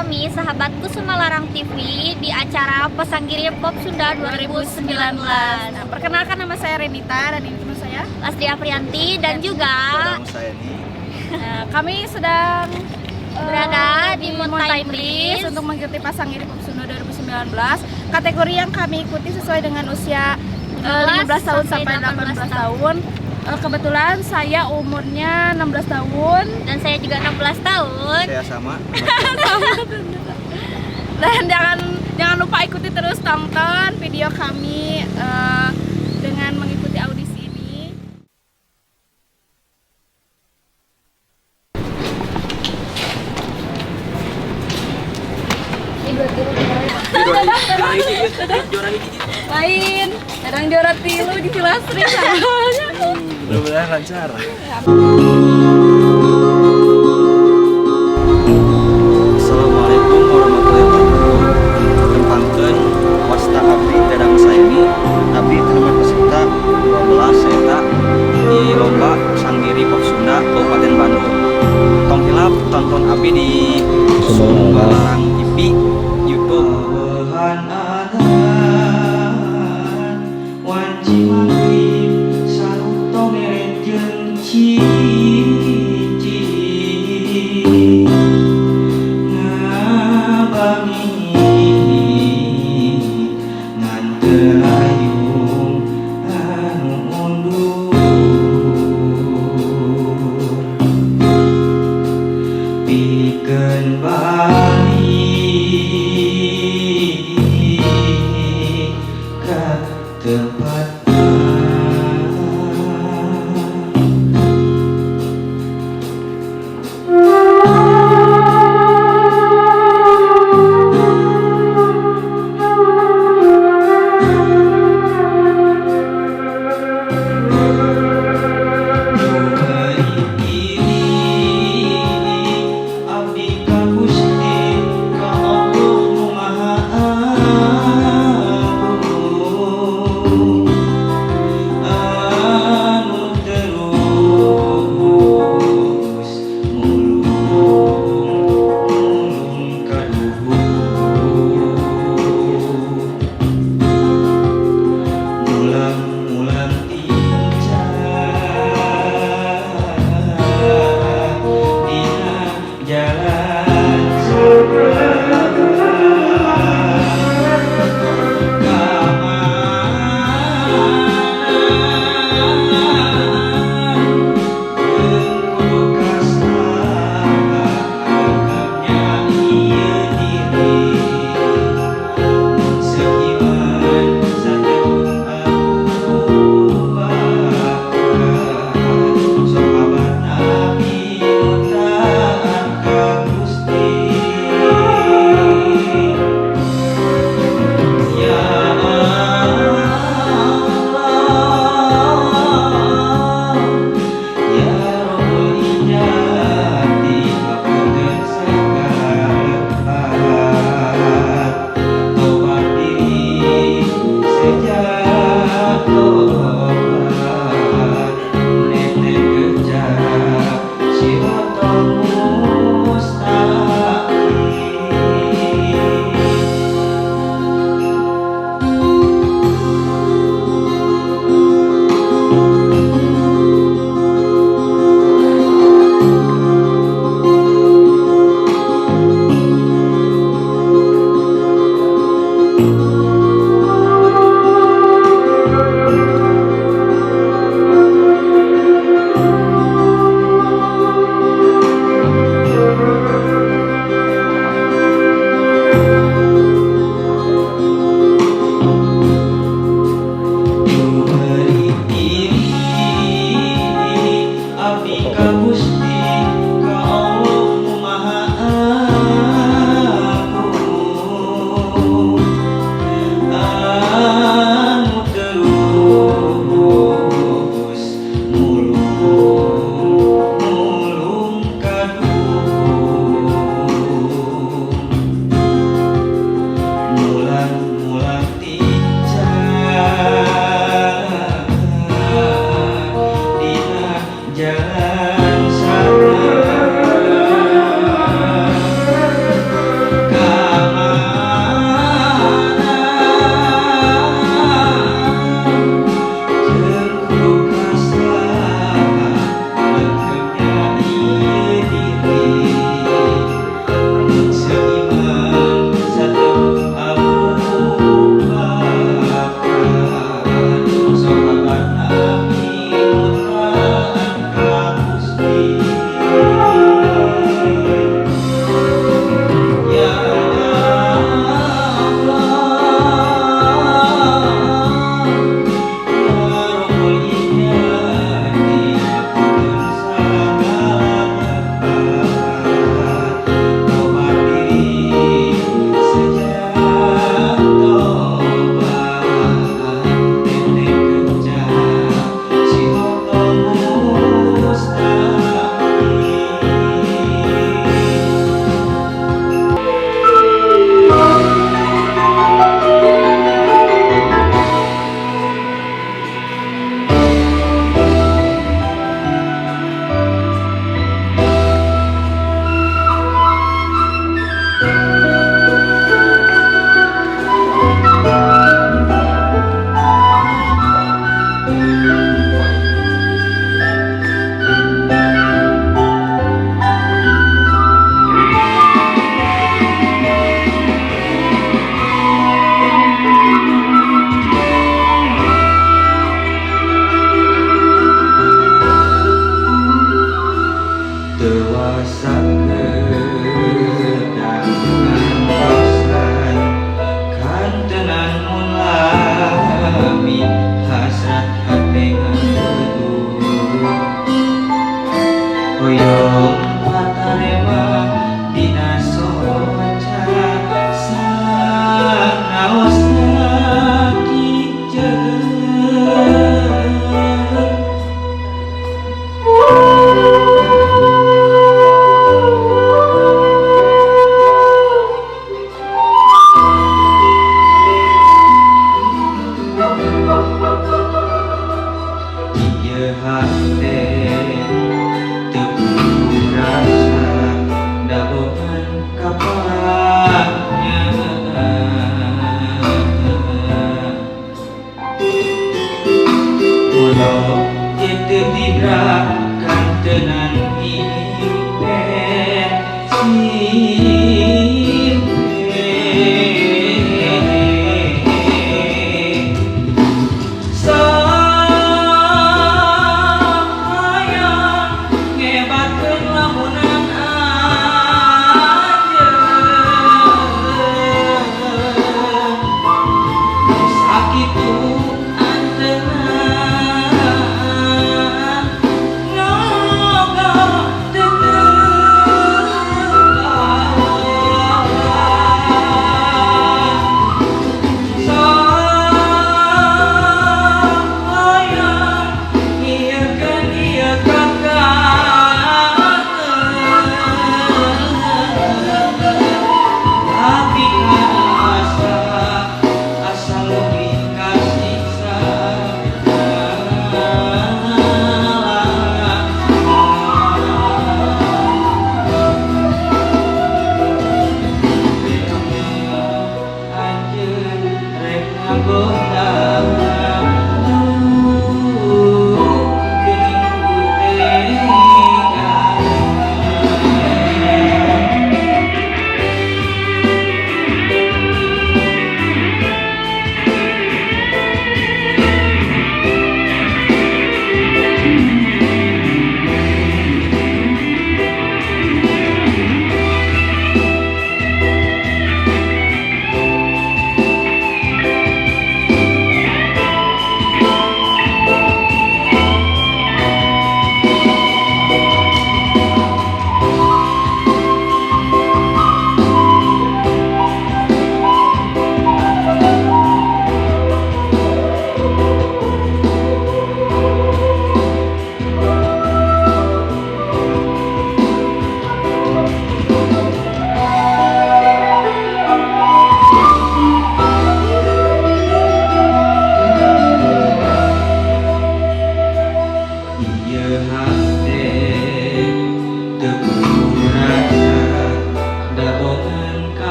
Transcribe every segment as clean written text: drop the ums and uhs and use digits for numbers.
kami, sahabat Kusumalarang TV, di acara Pesanggiri Pop Sunda 2019. Nah, perkenalkan, nama saya Renita dan ini teman saya Lastri Aprianti dan juga Dadang saya nih. Nah, kami sedang berada di Mountain Bliss untuk mengikuti Pasanggiri Pop Sunda 2019. Kategori yang kami ikuti sesuai dengan usia 15 tahun sampai 18 tahun. Kebetulan saya umurnya 16 tahun dan saya juga 16 tahun. Saya sama. Dan jangan jangan lupa ikuti terus, tonton video kami dengan mengikuti audisi ini. Juara hiji. Lain, kadang juara tilu di Filastri. Mudah-mudahan lancar. Assalamualaikum warahmatullahi wabarakatuh. Tepangkeun, wasta abdi Dadang Saini. Abdi teh nomor peserta 12 eta di lomba Sanggiri Pop Sunda Kabupaten Bandung. Tong hilap tonton abdi di Sumbalarang TV YouTube. Wanci magrib saruto meret jeung cici ngabangi ngan teu layung anu undur pikeun balik ka tempat. Abdi ka Gusti ka Allah nu Maha Agung.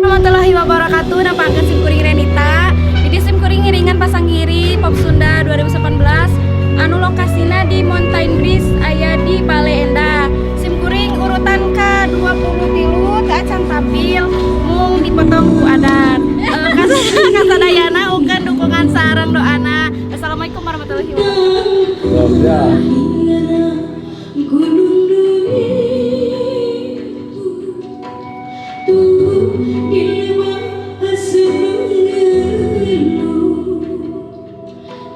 Warahmatullahi wabarakatuh. Nepangkeun sim kuring Renita. Jadi sim kuring ngiringan Pasanggiri Pop Sunda 2018 anu lokasina di Mountain Breeze aya di Baleendah. Sim kuring urutan ke 23 teu acan tampil, mung dipotong ku adan. Kasadayana ugan dukungan sareng doana. Assalamualaikum warahmatullahi wabarakatuh. Gunung tuh di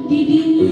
di dinya.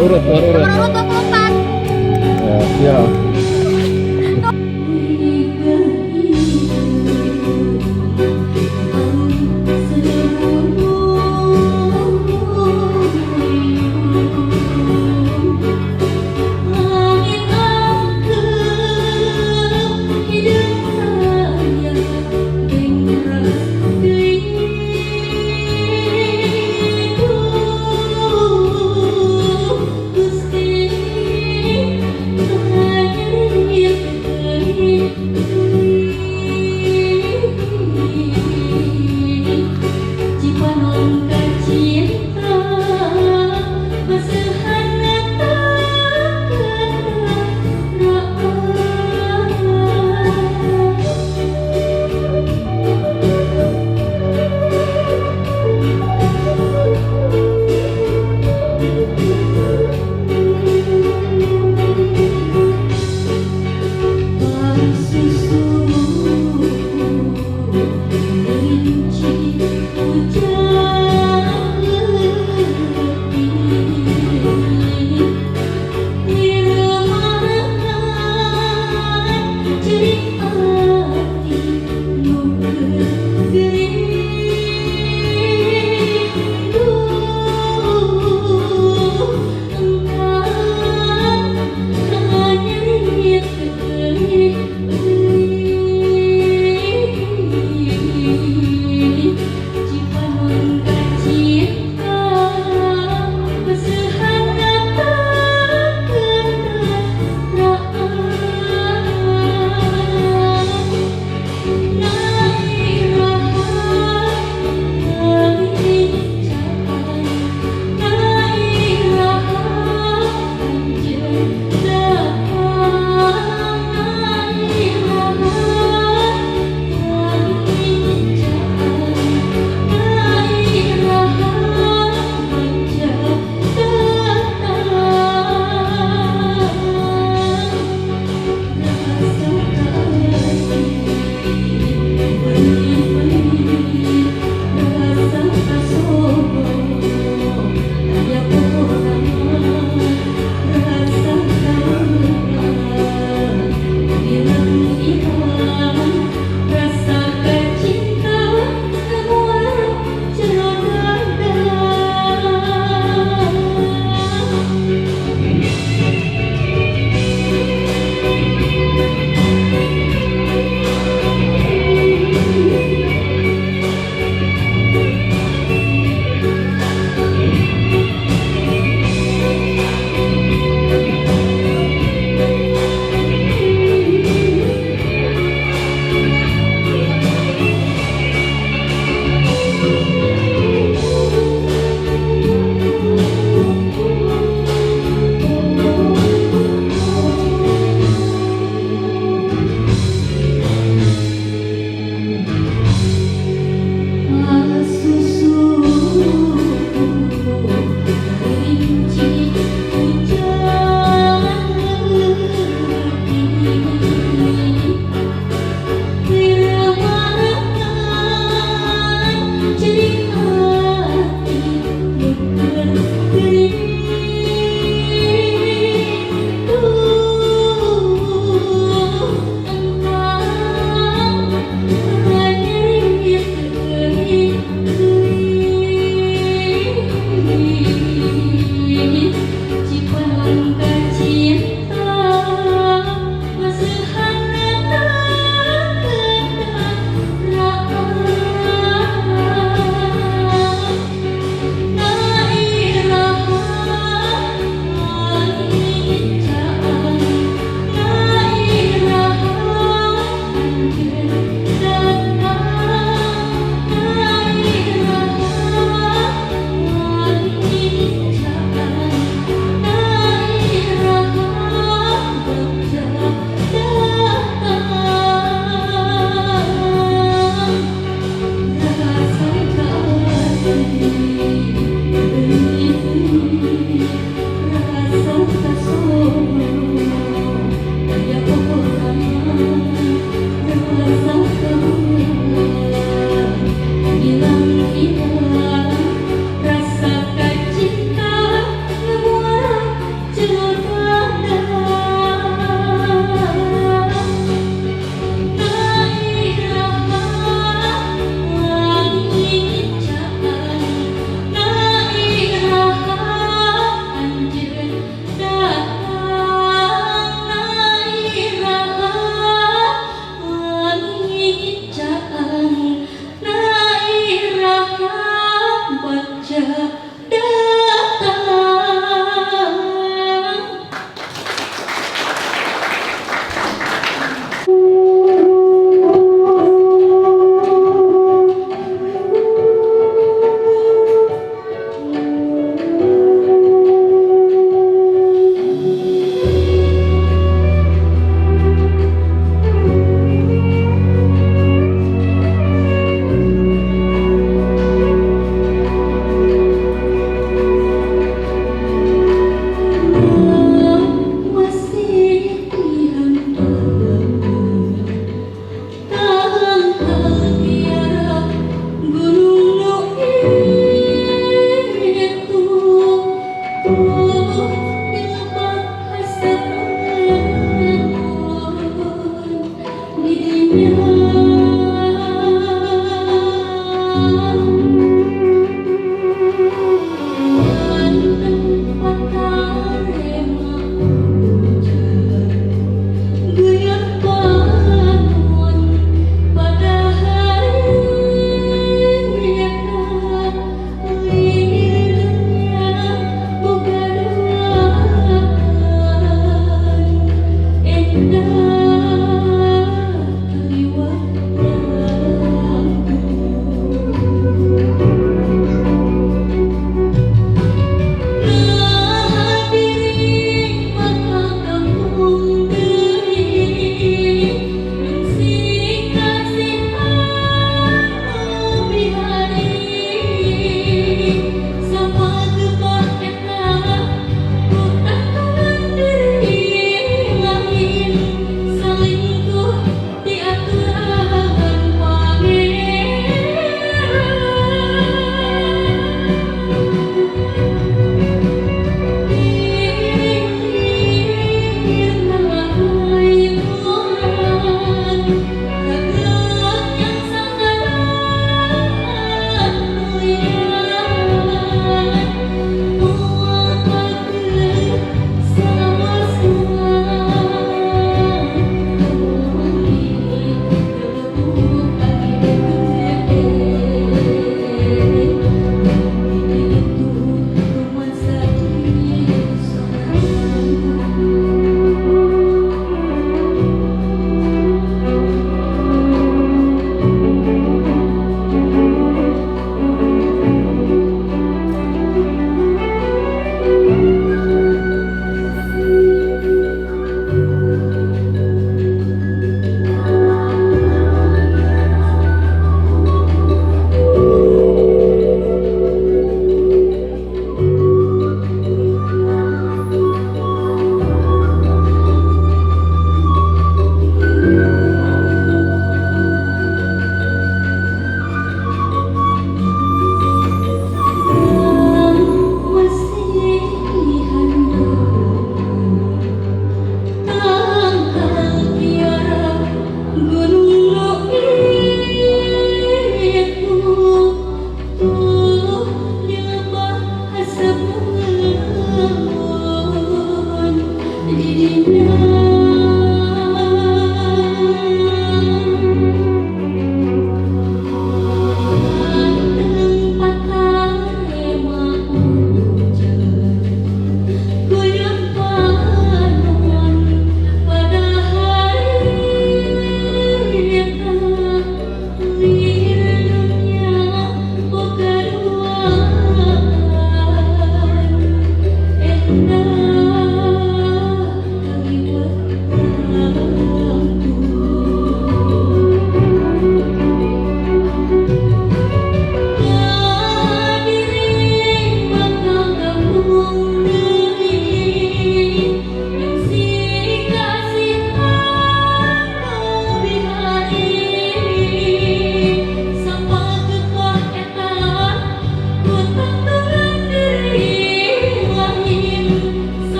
Nomor urut, nomor urut. Nomor urut 24. Ya, siap. Langit angkeum hideung saya bengkeres deui duh Gusti.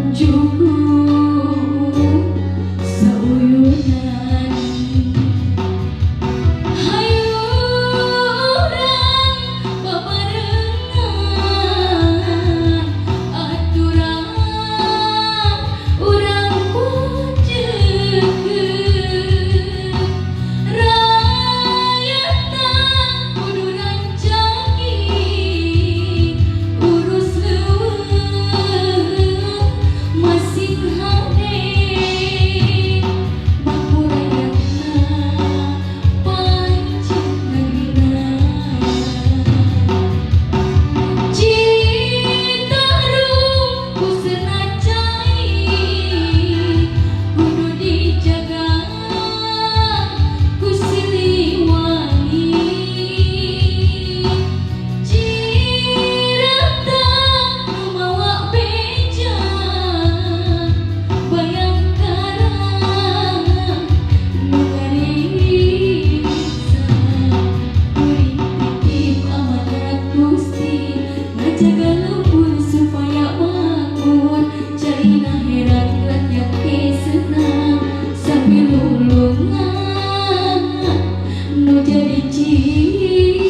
Rempug cukup sauyunan. Hayu urang babarengan, aturan urang paceukeuh. Rakyatna kudu rancaki urus leuweung masing hade, makmur rakyatna, pancen negerina. Citarum puseuhna cai kudu dijaga ku Siliwangi. Cirata nu mawa beja, Bhayangkara nu ngariksa. Kuring titip amanat Gusti, ngajaga lembur supaya makmur. Caina herang, rakyat ge senang, sabilulungan nu jadi ciri.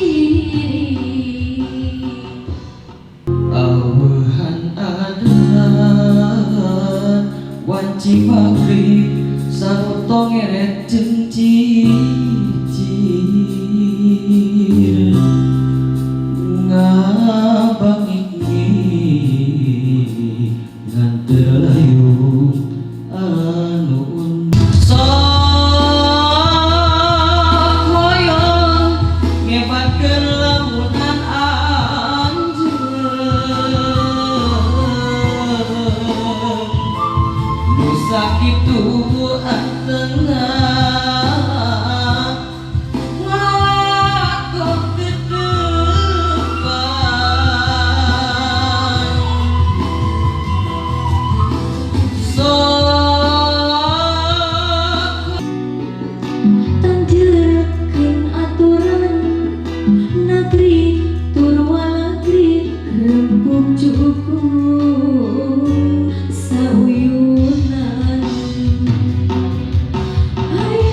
Aweuhan adan wanci magrib, saruto ngeret jeung cicir, ngabangik ngan teu anu sok hoyong ngebatkeun lamunan anjeun nu sakitu antengna ngako kedepan sok. Tangjelekkeun aturan negeri tur walagri, rempug cukup sauyunan. Hayu.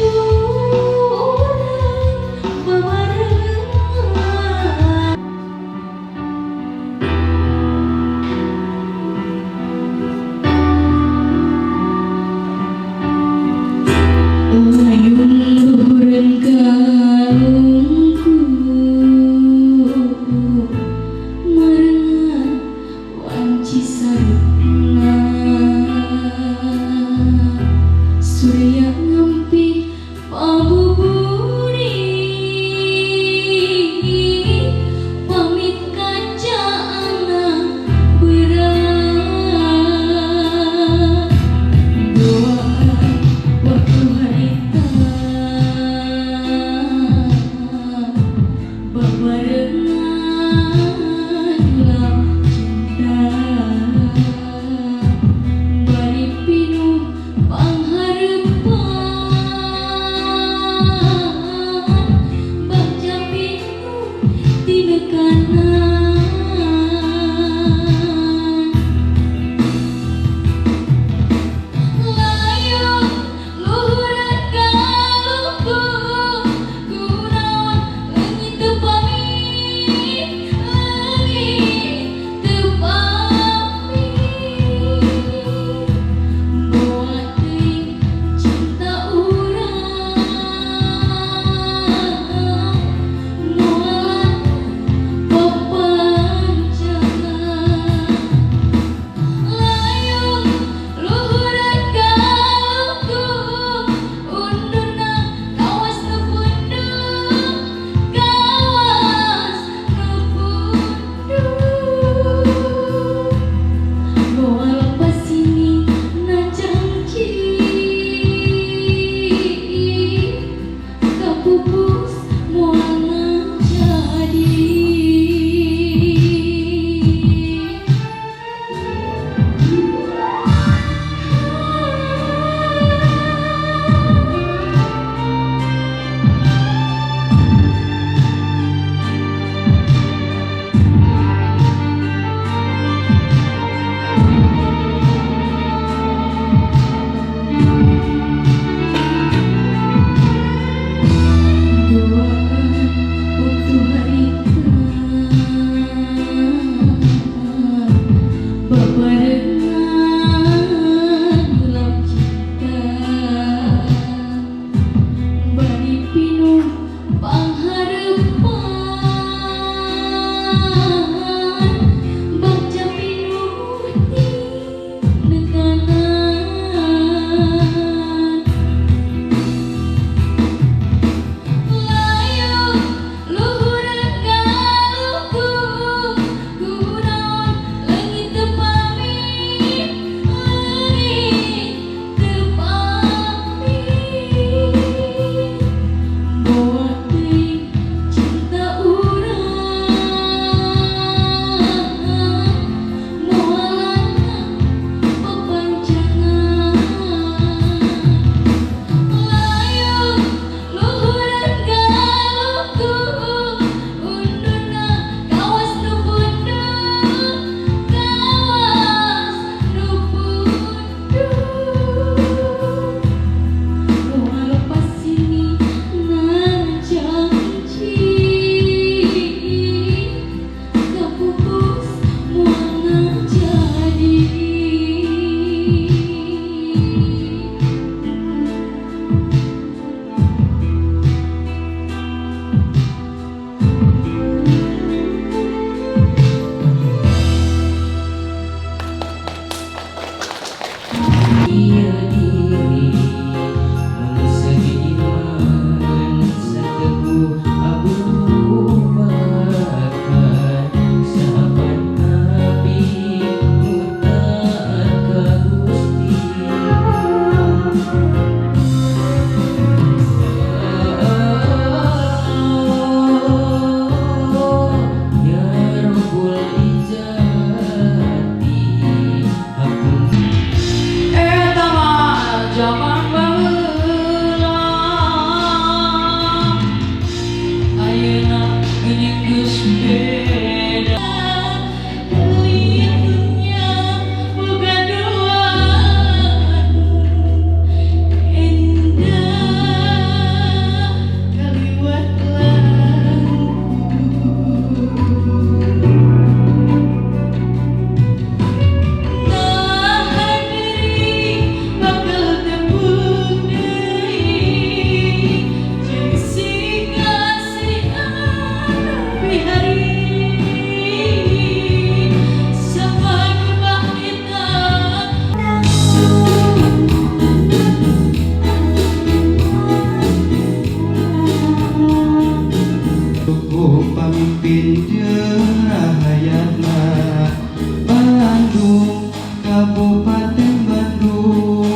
Kabupaten Bandung.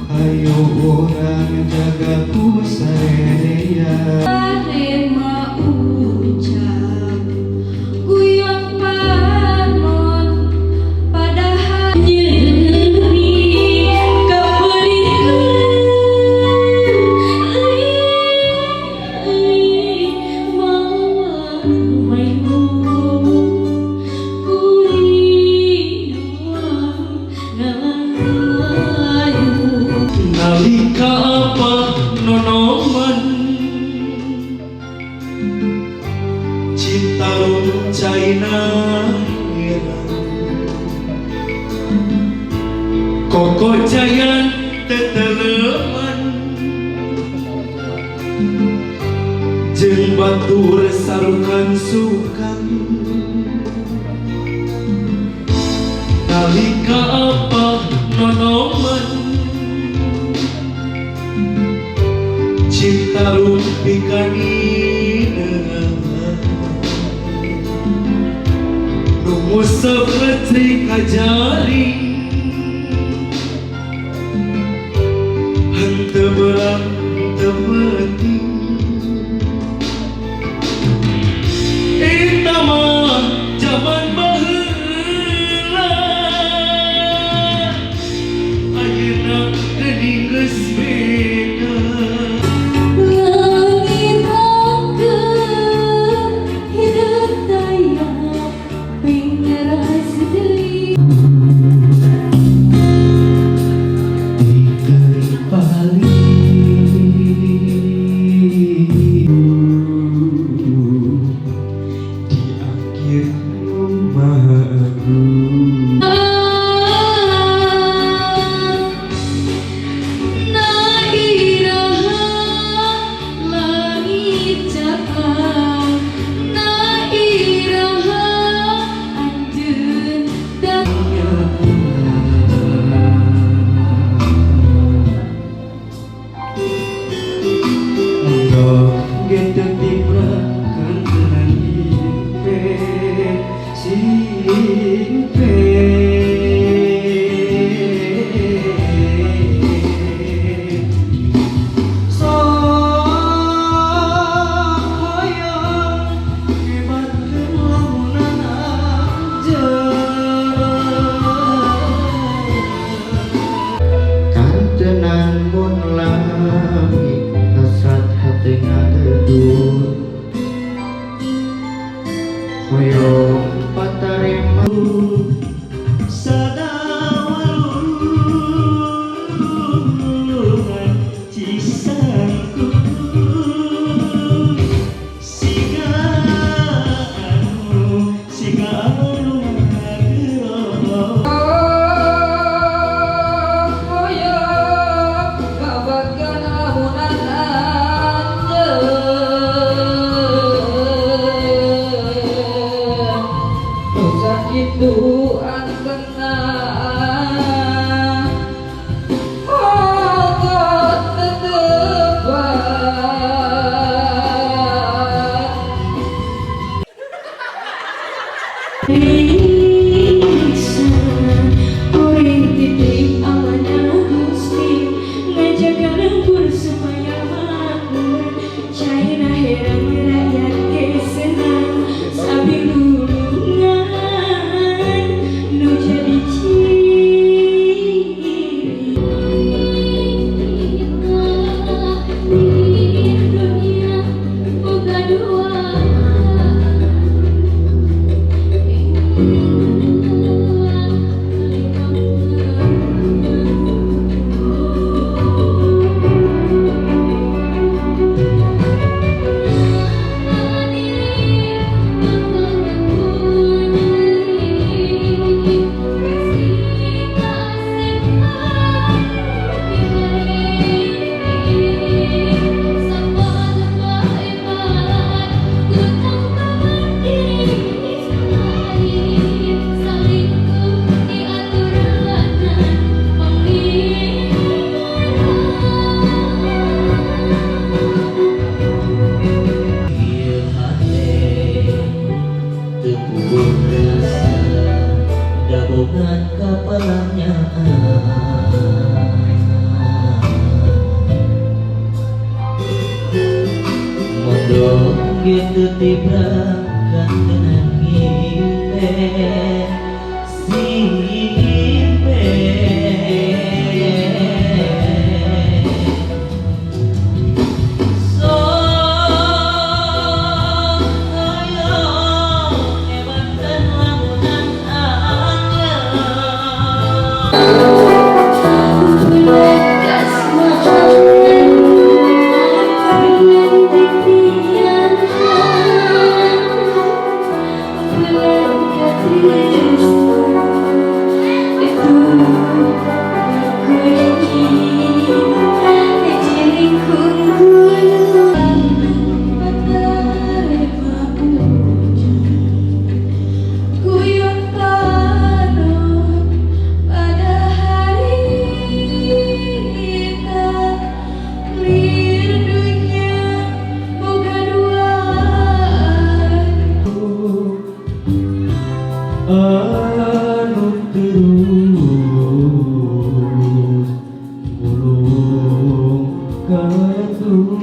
Ayo urang jaga ku sarerea. Rema ucap guyon panon padahal nyeri kaperihan euy mawa maimun kuring ngalayu. Nalika apa nonoman Citarum caina hirang, Koko jayan teteleman, Jeung batur sarukan sukan. Nalika apa nonoman Citarum pikanineungan, Nu nguseup lecrik ka jaring, Henteu beurang teu peuting. Eta mah jaman baheula, Ayeuna geuning geus beda. Langit angker hidup taya pingras deui. Mondok gitu tibra kantenan ngimpe simpe. Sok hoyong hebatkeun lamunan anjeun. Bulan kasmaran, bulan titian, bulan katresnan, itu kunci jelingkung gulung patarema ucap guyon panon pada harita lir dunya boga duaan. Anu terus mulung katuh.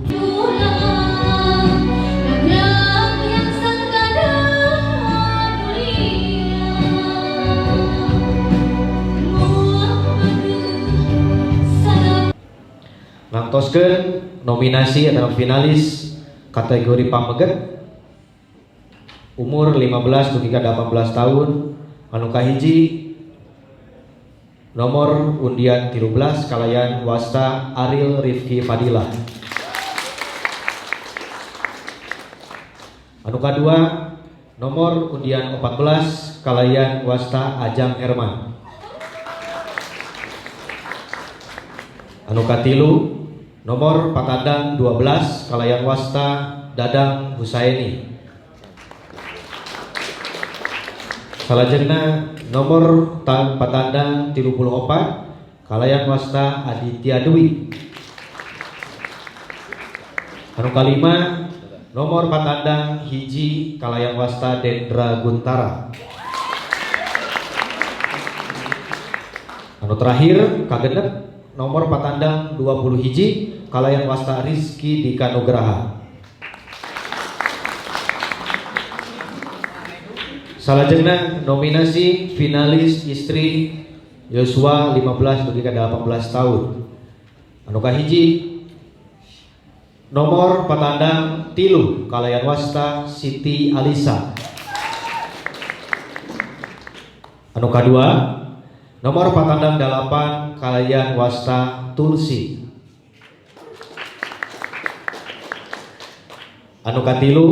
Pulang nagrak yang sangkada mulia muak sana. Ngantoskeun nominasi atau finalis kategori pameget umur 15 dugi ka 18 tahun, anu kahiji nomor undian 13 kalayan wasta Aril Rifki Fadilah. Anu kadua nomor undian 14 kalayan wasta Ajang Herman. Anu katilu nomor patandang 12 kalayan wasta Dadang Husaini. Salajengna nomor patandang 34 kalayan wasta Aditya Dwi. Anu kalima nomor patandang 1 kalayan wasta Dendra Guntara. Anu terakhir kagenep nomor patandang 20 hiji kalayan wasta Rizky Dika Nugraha. Salajengna nominasi finalis istri yuswa 15 dugi ka 18 tahun. Anu kahiji nomor patandang 3 kalayan wasta Siti Alisa. Anu kadua nomor patandang 8 kalayan wasta Tulsi. Anu katilu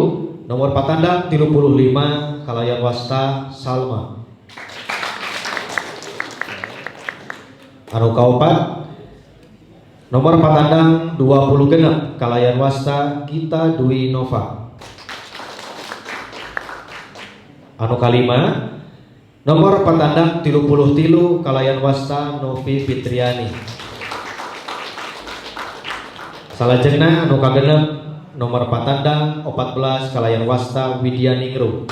nomor patandang 35 kalayan wasta Salma. Anu kaopat nomor patandang 26 kalayan wasta Gita Dwi Nova. Anu kalima nomor patandang 33 kalayan wasta Novi Fitriani. Salajengna anu kagenep nomor patandang 14 kalayan wasta Widya Ningrum.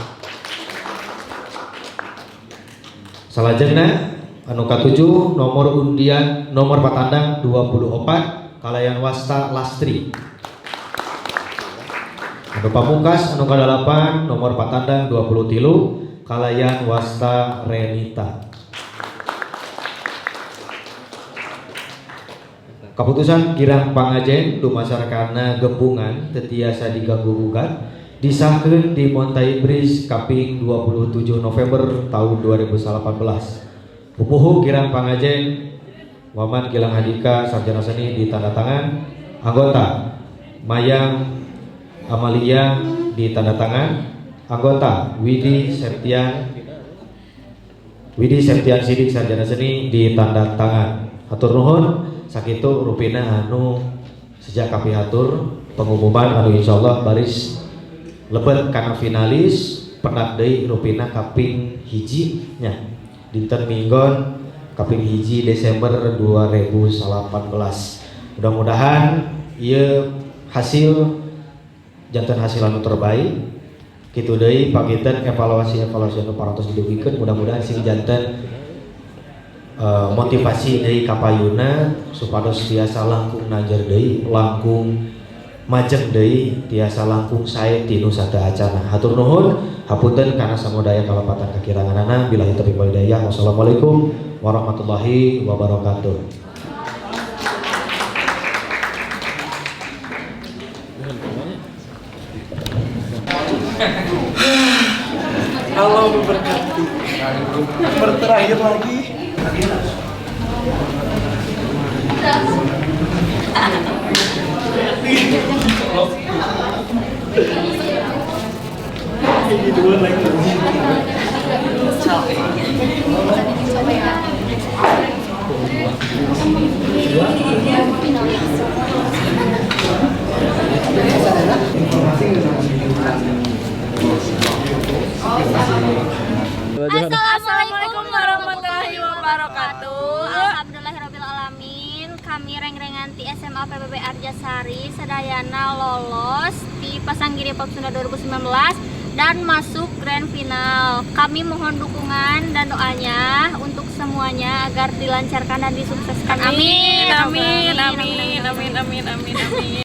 Salajengna anu katujuh nomor undian nomor patandang 24 kalayan wasta Lastri. Anu pamungkas anu kadalapan nomor patandang 23 kalayan wasta Renita. Keputusan girang pangajen dumasar kana gembungan teu tiasa diganggu gugat disahkeun di Montaibris kaping 27 November tahun 2018. Pupuhu girang pangajen Waman Gilang Hadika Sarjana Seni ditanda tangan, anggota Mayang Amalia ditanda tangan, anggota Widi Septian, Widi Septian Sidik Sarjana Seni ditanda tangan. Hatur nuhun, sakitu rupina anu sejak kapihatur pengumuman anu insyaallah baris lebet kana finalis pendak deui rupina kaping hiji nya dinten Minggon kaping 1 Desember 2018. Mudah-mudahan ieu hasil janten hasil anu terbaik. Kitu deui panginten evaluasi-evaluasi anu parantos didugikeun mudah-mudahan sing janten motivasi deui kapayuna supados tiasa langkung nanjer deui, langkung majeng deui, tiasa langkung sae ti nu sateuacanna. Hatur nuhun, hapunten kana samudaya kalepatan kakiranganana. Billahi taufiq wal hidayah. Wassalamualaikum warahmatullahi wabarakatuh. Allah memberkati. Berterakhir lagi. Ini dua lagi. Assalamualaikum warahmatullahi wabarakatuh. Alhamdulillahirabbil alamin. Kami rengrengan ti SMA PBB Arjasari sadayana lolos di Pasanggiri Pop Sunda 2019 dan masuk grand final. Kami mohon dukungan dan doanya untuk semuanya agar dilancarkan dan disukseskan. Amin, amin, amin, amin, amin, amin, amin.